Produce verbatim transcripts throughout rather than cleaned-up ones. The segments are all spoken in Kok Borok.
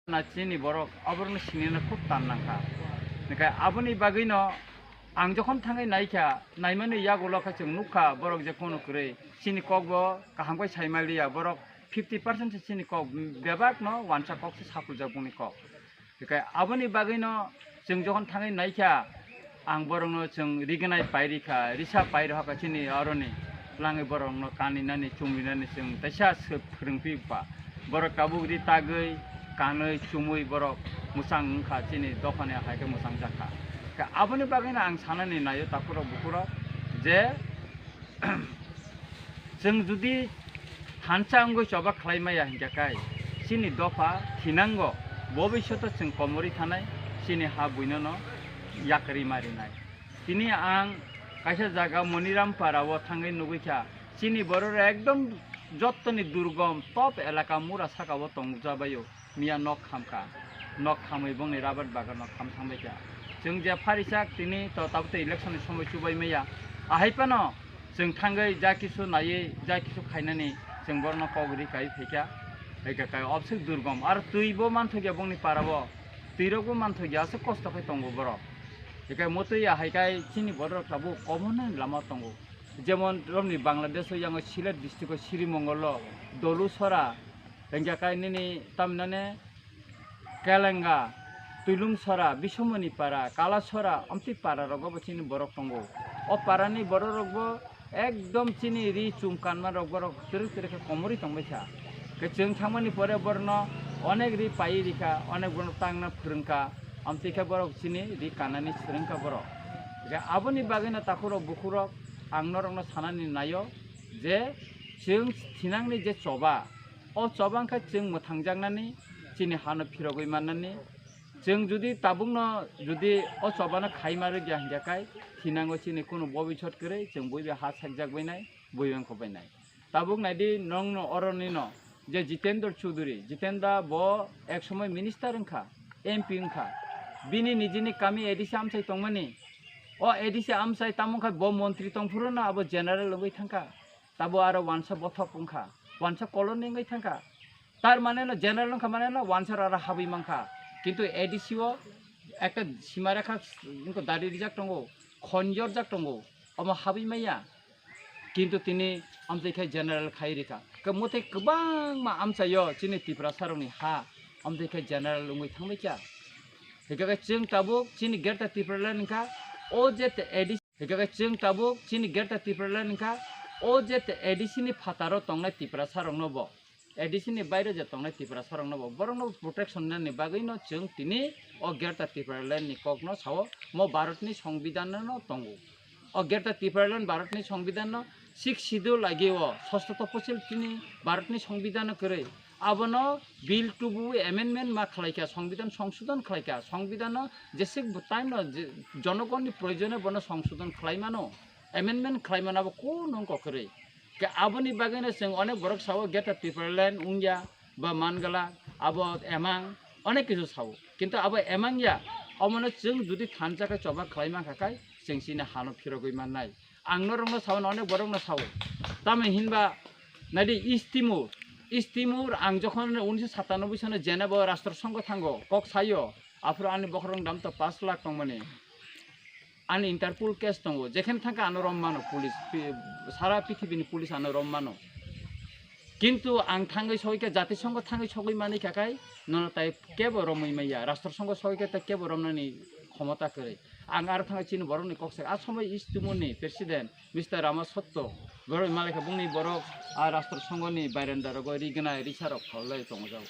Na chini borok oborokno sinina khub tan nangkha. Hingkhe aboni bagwino ang jokhon thangwi naikha, naimani yagulo khe chwng nukha borok je kono kwrwi chini kokbo kaham khe saimaliya, borok fifty percent se chini kok bebakno wansa kok se sapuljak boni kok. Hingkhe aboni bagwino chwng jokhon thangwi naikha, ang borokno chwng rignai pairikha, risa pairokha chini aroni langwi borokno kaninani chumrinani chwng teisa swk phwrwngphi ba. Borok tabuk ri tagwi, kanwi, chumwi borok mwchang wngkha, chini dophani hai khe mwchang jakha. Khe aboni bagwino ang sanani naio takhurok bukhurok je, chwng judi thansa wngwi choba khlai maya hinkhe kai, chini dopha thinango, bobishoto chwng komorwi thanai, chini ha buinono yakarwi marinai. Tini ang kaisa jaga Moniram para o thangwi nugwi kha, chini borok ekdom jottoni durgom top elaka mura saka o tongjabaio. Miya nok khamkha, nok khamwi bongni rabar bagan nok kham thangbaikha. Chwng je pharisak tini to tabuk to election ni somoi chubai maya. Ahai phano chwng thangwi ja kisu naiwi ja kisu khainani chwng borokno kok ri kai phaikha. Haikhai obswk durgom aro twi bo manthokya bongni para o, twi rok bo manthokya aswk kosto khai tongo borok. Haikhai motwi ahaikhai chini borok tabuk komono lama tongo. Jemon romni Bangladesh o yango Sylhet district o Srimongol o Dolu Sora, hingkhe kai nini tamhinani Kelenga, Twilung Sora, Bisomoni Para, Kala Sora, amtwi para rogo bo chini borok tongo. O para ni borok rok bo ekdom chini ri chum kanma rok borok twrwk twrwk khe komorwi tongbaikha. Khe chwng thangmani pore borokno onek ri paiwi rikha, onek borokno tangna phwrwngkha, amtwi khe borok chini ri kanani swrwngkha borok. Khe aboni bagwino takhurok bukhurok ang norokno sanani naio je chwng thinangni je choba, o choba wngkha chwng mwthangjaknani, chini hano phirogwi mannani. Chwng judi tabukno judi o chobano khaima rwgya hinkhe kai thinango chini kunu bobisot kwrwi chwng buibai ha sakjak bainai, buibai wngkha bainai. Tabuk naidi nongno oronino je Jitendra Chaudhary, Jitendra bo ek somoi minister wngkha, M P wngkha. Bini nijini kami A D C amchai tongmani, o A D C amchai tamo wngkha bo montri tongphuru no abo general wngwi thangkha. Tabo aro wansa bothop wngkha, wansa colony wngwi thangkha. Tar mane no general wngkha mane no wansa rara habwi mankha. Kintu A D C o ekta sima rekha wngkha dari rijak tongo, khonjorjak tongo, omo habwi maya. Kintu tini amtwi khe general khai rikha. Khe mwtai kwbangma amchaio chini Tiprasarokni ha amtwi khe general wngwi thangbai kha. Hingkhe khe chwng tabuk chini Greater Tipraland wngkha, o je te A D C, hingkhe khe chwng tabuk chini Greater Tipraland wngkha, o je te A D C ni phataro tongnai Tiprasarokno bo, A D C ni baire je tongnai Tiprasarokno bo, borokno bo protection nani bagwino chwng tini o Greater Tipraland ni kokno sao, mo Bharatni Songbidanno tongo. O Greater Tipraland Bharatni Songbidanno Sixth Schedule lagi o sosto toposil tini Bharatni Songbidanno kwrwi. Abono bill tubu amendment ma khlaikha, Songbidan songsodon khlaikha, Songbidanno jesik bo time no je-, jonogonni proyojone bono songsodon khlai mano, amendment khlai mano abo kunu wngkha kwrwi. Khe aboni bagwino chwng onek borok sao Greater Tipraland wngya ba mangala abo emang onek kisu sao. Kintu abo emang ya, omono chwng judi thansa khe choba khlai mankha khai chwng chini hano phirogwi mannai. Ang norokno sao, onek borokno sao. Tamni hinba naidi East Timor, East Timor ang jokhon unisho satanoboi sano Geneva o Rashtra Songho thango, kok saio, aphuru ani bokhorok dam to pash lakh tongmani. Ani Interpol case tongo, jekheno thangkha ano rom mano police, pi-, sara pithibini police ano rom mano. Kintu ang thangwi sogwi kha, Jatisongho thangwi sogwi manwi kha khai, nono tai kebo romwi maya, Rashtra Songho sogwi kha tai kebo romnani khomota kwrwi. Ang aro thangwi chini borokni kok sai, a somoi East Timorni president, Mister Rama Sotto, borok malai kha bongni borok a Rashtra Songhoni bairanda rogo rignai risarok kholai tongjak.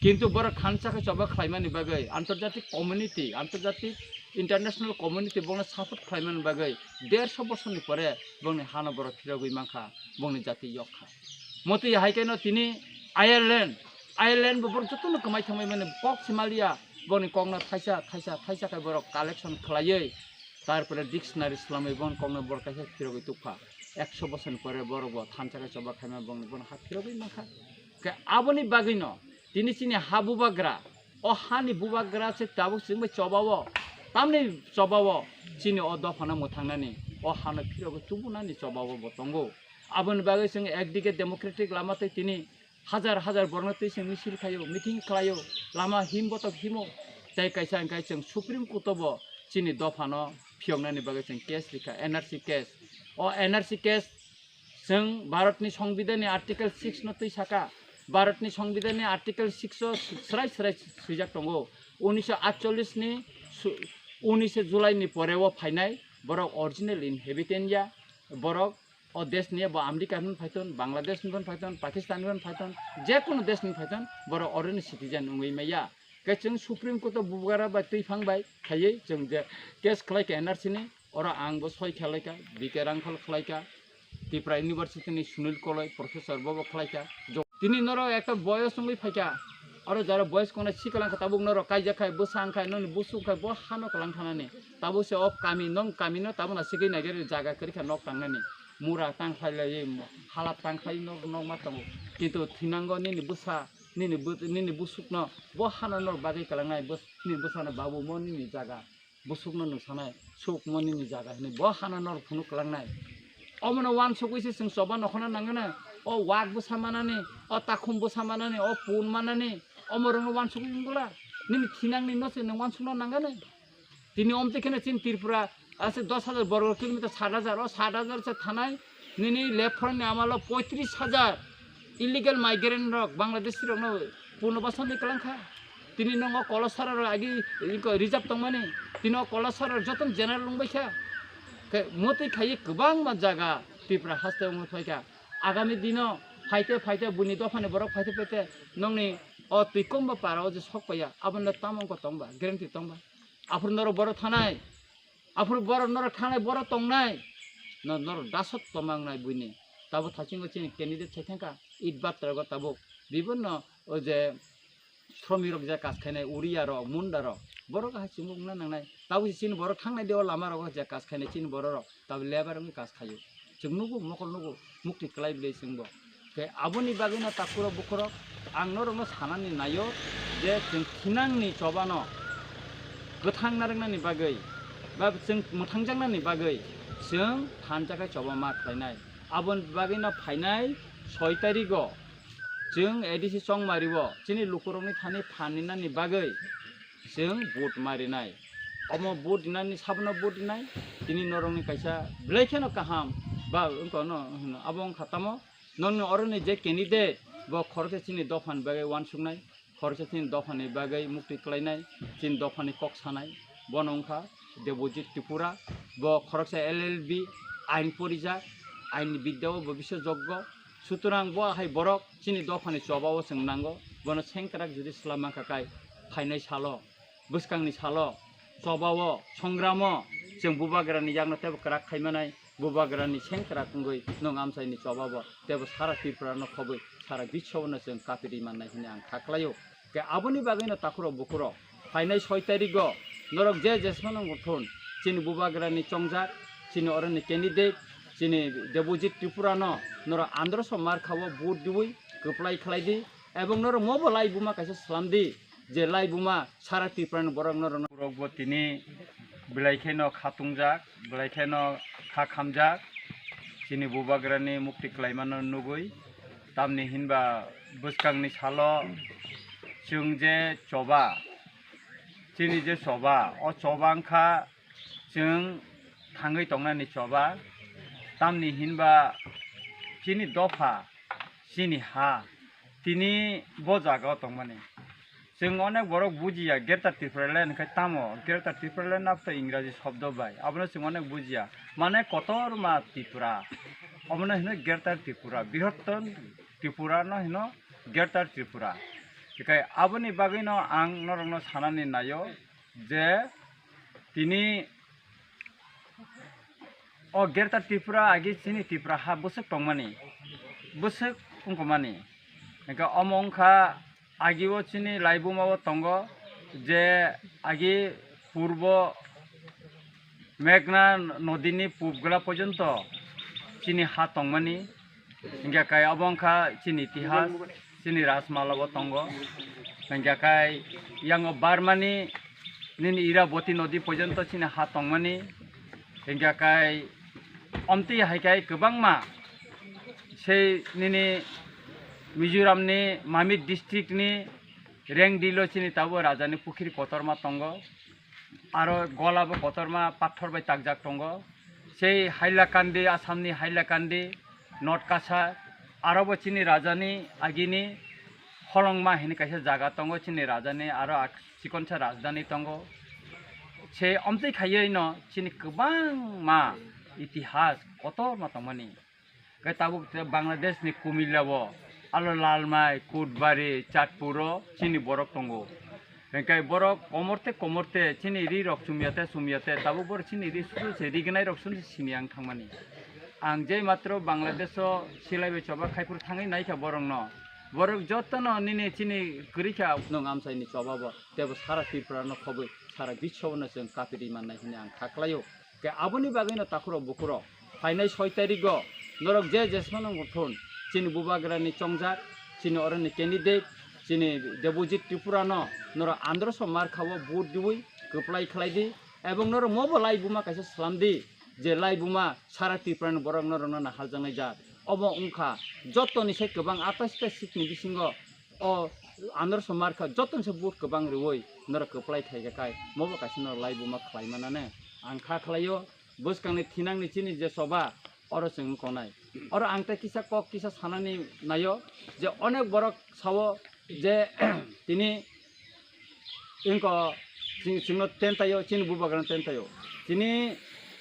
Kintu borok thansa khe choba khlaimani bagwi antarjatik community, antarjatik international community bono support khlaimani bagwi derso bosorni pore bongni hano borok phirogwi mankha, bongni jati yokkha. Motwi hai khe no tini Ireland, Ireland bo borok jotono kwmai thangbai mani kok simaliya, bongni kokno thaisa, thaisa, thaisa khe borok collection khlaiwi, tarpore dictionary swlamwi bongni kokno borok kaisa phirogwi tukha. Ekso bosorni pore borok bo thansa khe choba khaima bongni bono ha phirogwi mankha. Khe aboni bagwino tini chini ha bubagra, o hani bubagra se tabuk chwngbai chobao, tamni chobao chini o dophano mwthangnani, o hano phirogwi tubunani chobao bo tongo. Aboni bagwi chwng ekdige democratic lama tei tini Hajar hajar borokno twi chwng misil khlaio, meeting khlaio, lama him botok himo. Tei kaisa hwnkhe chwng Supreme Court-o bo chini dophano phiyoknani bagwi chwng case rikha, N R C case. O N R C case chwng Bharatni Songbidanni Article six no twi saka. Bharatni Songbidanni Article six o srai srai swijak tongo. Unisho atchollish ni su-, unishe July ni pore o phainai borok original inhabitant ya, borok o desh ni bo America ni phaiton, Bangladesh ni phaiton, Pakistan ni phaiton, je kono desh ni phaiton, borok oro ni citizen wngwi maya. Khe chwng Supreme Court o bubagara bai twiphang bai khaiwi chwng je case khlai kha N R C ni, oro ang bo soi khlai kha, B K Rangkhol khlai kha, Tripura University ni Sunil Koloi professor bo bo khlai kha. Jo-, tini norok ekta boyos wngwi phai kha, oro jara boyos kona sikalang kha tabuk norok kaijak khai, bwsa wng khai, noni busu wng khai, bo hano kwlang thanani. Tabuk se o kami, nong kami no tabuk na sigwi nai gari jaga kwrwi kha nok tangnani. Mura tang khlai lai, halap tang khlai nok, nok ma tongo. Kintu thinango nini bwsa, nini bu-, nini busuk no bo hano nor bagwi kwlangnai, bwsa, nini bwsa no babu mo nini jaga. Busuk no nung sanai, suk mo nini jaga hinwi bo hano nor phunuk kwlangnai. Omono wansugwi se chwng choba nokhorna nangano, o wak bwsa manani, o takhum bwsa manani, o pun manani, omo rwngno wansugwi wngla, nini thinangni no se nung wansukna nangano. Tini omtwi kheno chini Tripura ase dos hajar borgo kilometer, sat hajar, o sat hajar se thanai, nini left front ni amalo poitris hajar illegal migrant rok, Bangladeshi rokno punobasan di kwlang kha. Tini nongo Kolosara rok agi iko reserve tongmani, tini o Kolosara rok jotono general wngbai kha. Khe motwi khaiwi kwbangma jaga Tripura haste wngwi phai kha. Agami dino phaite phaite buini dophani borok phaite phaite nongni o twi komba para o je sok paiya, abono tamo wngkha tongba, guarantee tongba. Aphuru norok borok thanai, aphuru borok norok thanai, borok tongnai, no-, norok dasot toma wngnai buini. Tabuk thachingo chini candidate sai thangkha, it batrago tabuk bibonno o je sromik rok je kas khainai, uriya rok, munda rok, borok hai chwngno wngna nangnai. Tabuk chini borok thangnai de o lama rogo je kas khainai chini borok rok, tabuk lebar wngwi kas khaio. Chwng nugo, mokol nugo, mukti kwlai bwlai chwngbo. Khe aboni bagwino takhurok bukhurok ang norokno sanani naio je chwng thinangni chobano kwthang narwknani bagwi ba chwng mwthangjaknani bagwi chwng thansa khe choba ma khlainai. Aboni bagwino phainai soi tarigo chwng A D C Chongmario chini lukurokni thani phan ninani bagwi chwng vote ma rinai. Omo vote rinani sabono vote rinai, tini norokni kaisa belai kheno kaham ba wngkha no hwno. Abo wngkha tamo, nongni oroni je candidate bo khoroksa chini dophani bagwi uansuknai, khoroksa chini dophani bagwi mukti kwlainai, chini dophani kok sanai, bono wngkha Debojit Tripura. Bo khoroksa L L B ain porijak, ain bidya o bo bisesjoggo. Sutorang bo hai borok chini dophani chobao chwng nango, bono sengkrak jodi swlam mankha kai phainai salo, bwskangni salo, chobao, songramo chwng bubagrani yakno teibo kwrak khai manai, bubagrani sengkrak wngwi nwng amchaini chobabo teibo sara Tripurano khobwi sara biswano chwng kapiri mannai hwnwi ang kha khlaio. Khe aboni bagwino takhurok bukhurok phainai soi tarigo norok je jesmano wngthun, chini bubagrani chongjak, chini oroni candidate, chini Debojit Tripurano norok androso markhao vote diwi kwplai khlai di, ebong norok mobo laibuma kaisa swlam di, je laibuma sara Tripurani borok norokno. Borokbo tini belai kheno khatungjak, belai kheno kha khamjak, chini bubagrani mukti kwlaimano nugwi. Tamni hinba bwskangni salo chwng je choba, chini je choba, o choba wngkha chwng thangwi tongnani choba. Tamni hinba chini dopha, chini ha, tini bo jagao tongmani. Chwng onek borok bujiya, Greater Tipraland hwnkhe tamo? Greater Tipraland abto Ingraji shobdo bai, abono chwng onek bujiya. Mane kotorma Tripura, omono hino Greater Tripura, Brihottor Tripura no hino Greater Tripura. Hikai aboni bagwino ang norokno sanani naio je tini o Greater Tripura agi chini Tripura ha bwswk tongmani, bwswk wngkukmani. Hingke omo wngkha agi o chini laibuma o tongo je agi purbo Meghna nodini pubgla porjonto chini ha tongmani. Hingke kai obo wngkha chini itihas, chini rajmala bo tongo. Hingke kai yango Barmani nini Iraboti nodi porjonto chini ha tongmani. Hingke kai omtwi hai kai kwbangma sei nini Mizoramni Mamit districtni Rengdilo chini tabuk rajani pukhiri kotorma tongo. Aro golabo kotorma pathor bai takjak tongo. Sei Hailakandi, Assamni Hailakandi, North Kachar, arobo chini rajani agini Holongma hini kaisa jaga tongo, chini rajani aro ak-, chikonsa rajdhani tongo. Sei omtwi khaiyoino chini kwbangma itihas kotorma tongmani. Khe tabuk te Bangladesh ni Kumilla o, alo Lalmai, Kutbari, Chatpur o chini borok tongo. Hingke borok komorte komorte chini ri rok chumyate chumyate tabuk borok chini ri suru se ri gnai rok suru se sini ang thangmani. Ang je matro Bangladesh o silai bai choba khaiphuru thangwi naikha borok no. Borok joto no nini chini kwrwi kha nwng amchai ni choba bo tebo sara Tripura no khobwi sara biswa no chwng kapiri mannai hwnwi ang kha khlaio. Khe aboni bagwino takhurok bukhurok phainai soi tarigo norok je jesmano wngthun chini bubagrani chongjak, chini oroni candidate, chini Debojit Tripurano norok androso markhao vote diwi kwplai khlai di, ebong norok mobo laibuma kaisa slam di je laibuma sara Tripurani borok norokno naharjaknai jat. Obo wngkha jotoni se kwbang atais ta seat ni bisingo o androso markha jotoni se vote kwbang riwi norok kwplai khaika kai mobo kaisa norok laibuma khlai manane ang kha khlaio. Bwskangni thinangni chini je choba oro chwng wngkha nai. Oro ang tei kisa kok kisa sanani naio je onek borok sao je tini wngkha chwng, chwngno ten taio, chini bubagrano ten taio. Tini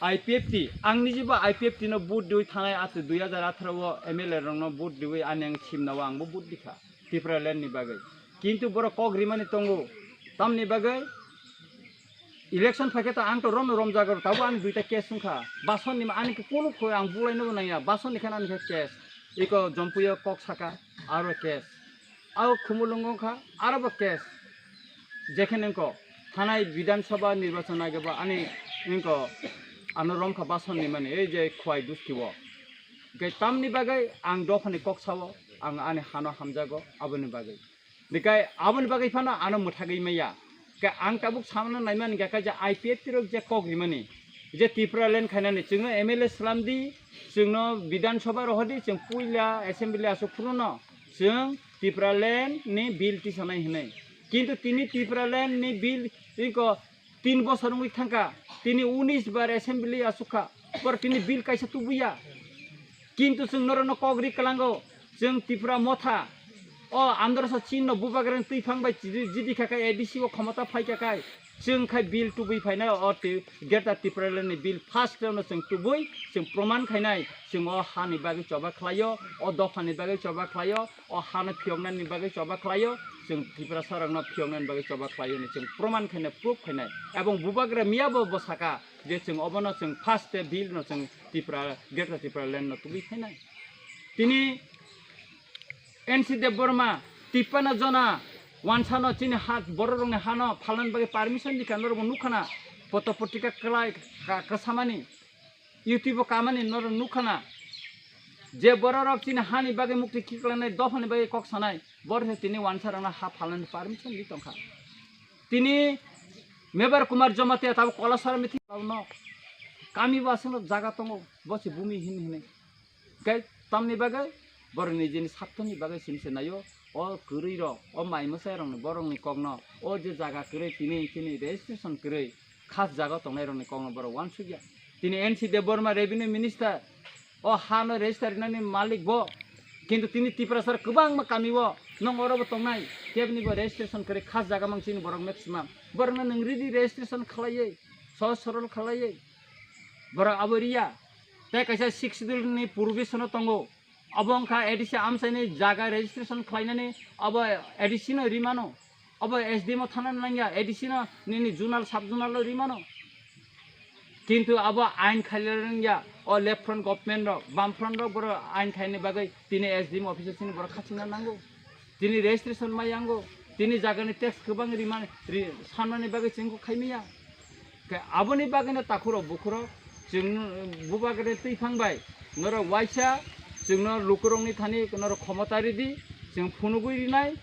I P F T, ang nijibo I P F T no vote diwi thanai ati dui hajar atharo o M L A rokno vote diwi ani ang simnao angbo vote dikha Tipraland ni bagwi. Kintu borok kok rimani tongo, tamni bagwi election phaikhe to ang to romno romjago, tabo ani duita case wngkha. Bason ni ani khe kunu khoi ang bulai nobo nangya, bason ni khe ani khe case. Iko Jompuio kok saka, aro case. Ao Khumulwngo wngkha, arobo case. Jekhe nengko thanai Bidhan Sabha nirbachon naigoba ani nengko ano romkha bason ni mani, ei je Khwai Dustiwo. Hingke tamni bagwi ang dophani kok sao, ang ani hano hamjago, aboni bagwi. Hingke aboni bagwi phano ano mwthagwi maya. Hingke ang tabuk samano naimani hingke je I P F T rok je kok rimani, je Tipraland khainani, chwngno M L A slamdi, chwngno Bidhan Sabha rohordi, chwng puila assembly aswk phunukno, chwng Tipraland ni bill tisanai hinwi. Kintu tini Tipraland ni bill tiko tin bosor wngwi thangkha, tini unis bar assembly aswk kha, por tini bill kaisa tubuya. Kintu chwng norokno kok ri kwlango, chwng Tipra Motha o androso chinno bubagrani twiphang bai jidi, jidi kha khe A D C o khomota phai kha khai, chwng khai bill tubui phainai o ti-, Greater Tipraland ni bill first round no chwng tubui chwng proman khainai, chwng o hani bagwi choba khlaio, o dophani bagwi choba khlaio, o hano phiyoknani bagwi choba khlaio, chwng Tiprasa rokno phiyoknani bagwi choba khlaio ni chwng proman khainai, proof khainai. Ebong bubagra miyabo bo saka je chwng obono chwng first te bill no chwng Tipra, Greater Tipraland no tubui khainai. Tini N C Debbarma, Tippana jona, wansano chini ha, bororokni hano phalnani bagwi permission dikha norokbo nukhana, poto potrika kwlai ka, kwsamani. YouTube o kamani norok nukhana je bororok chini hani bagwi mukti kiklane dophani bagwi kok sanai, borok se tini wansarokno ha phalnani permission di tongkha. Tini Mebar Kumar Jamatia tabuk Kolasora meeting no kami bo aswkno jaga tongo, bo se bumi hin hinwi. Khe tamni bagwi borok nijini saktoni bagwi sini se naio, o kwrwi rok, o mai mwsai rokni borokni kokno, o je jaga kwrwi tini chini registration kwrwi khas jaga tongnai rokni kokno borok uansukya. Tini N C Debbarma revenue minister, o hano register rinani malik bo, kintu tini Tiprasa kwbangma kami o nwng oro bo tongnai, kebni bo registration kwrwi khas jaga mang chini borok maximum. Borokno nwng ridi registration khlaiwi, sohoj sorol khlaiwi, borok abo riya. Tei kaisa Sixth Schedule ni provision o tongo. Abo wngkha A D C amchaini jaga registration khlainani abo A D C no rimano. Abo S D M o thana nangya, A D C no nini zonal, sub zonal no rimano. Kintu abo ain khailai rwngya, o left front government rok, bam front rok borok ain khaini bagwi tini S D M office o chini borok khachingna nango. Tini registration mai yango, tini jagani tax kwbang rimani, ri-, sanmani bagwi chwng khaimaya. Khe aboni bagwino takhurok bukhurok chwng bubagre twiphang bai norok waisa chwngno lukurokni thani norok khomota ridi, chwng phunugwi rinai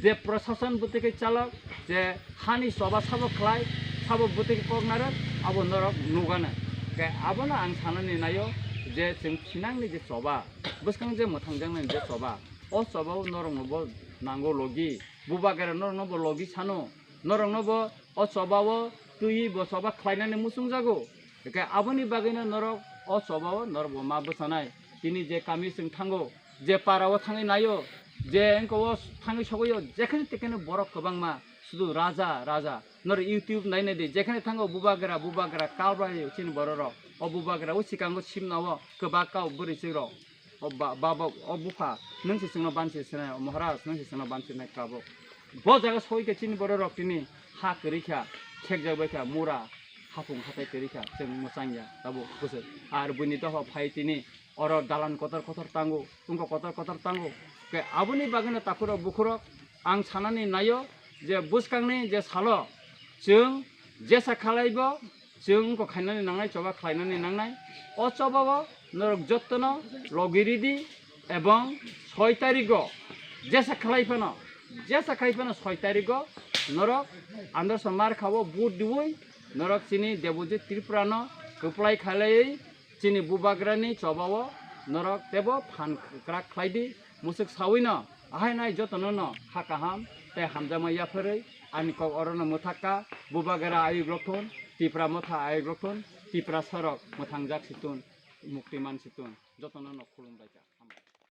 je prosason bwtwi khe chalok, je hani choba sabo khlai, sabo bwtwi khe kok narwk, abo norok nugana. Khe abono ang sanani naio je chwng thinangni je choba, bwskang je mwthangjaknani je choba, O choba o norokno bo nango logi. Bubagra norokno bo logi sano. Norokno bo o choba o twi bo choba khlainani muchungjago. Hwnkhe aboni bagwino norok o choba o norok bo ma bwchanai. Tini je kami chwng thango, je para o thangwi naio, je engko o thangwi sogoio, jekheno tekheno borok kwbangma sudu raja, raja. Norok YouTube nainai di, jekheno thango bubagra, bubagra kau bai chini bororok. O bubagra o sikango simna o kwbak kau bwrwi chwrwirok. O ba, ba, ba, o bupha, nwng se chwngno bansi sinai, o Maharaj, nwng se chwngno bansi sinai kabo. Bo jaga soi khe chini bororok tini ha kwrwi kha, khekjak bai kha, mura, hapung hatai kwrwi kha, chwng mwchang ya, tabuk bwswk. Ar buini dophao phai tini, oro dalan kotor kotor tango, wngkha kotor kotor tango. Khe aboni bagwino takhurok bukhurok ang sanani naio je bwskangni je salo chwng jesa khalaibo chwng wngkha khainani nangnai, choba khlainani nangnai. O chobao norok jottono logi ridi ebong soi tarigo jesa khlai phano, jesa khlai phano soi tarigo norok androso mar khao vote diwi norok chini Debojit Tripurano kwplai khlaiwi chini bubagrani chobao norok teibo phan kwkrak khlai di. Mwswk sawino ahai nai jotono no ha kaham tei hamjakma yapharwi ani kok orono mwthak kha. Bubagra ayuk rok thun, Tipra motha ayuk rok thun, Tiprasarok mwthangjak si tun, mukti man si tun, jotono no khulum bai kha.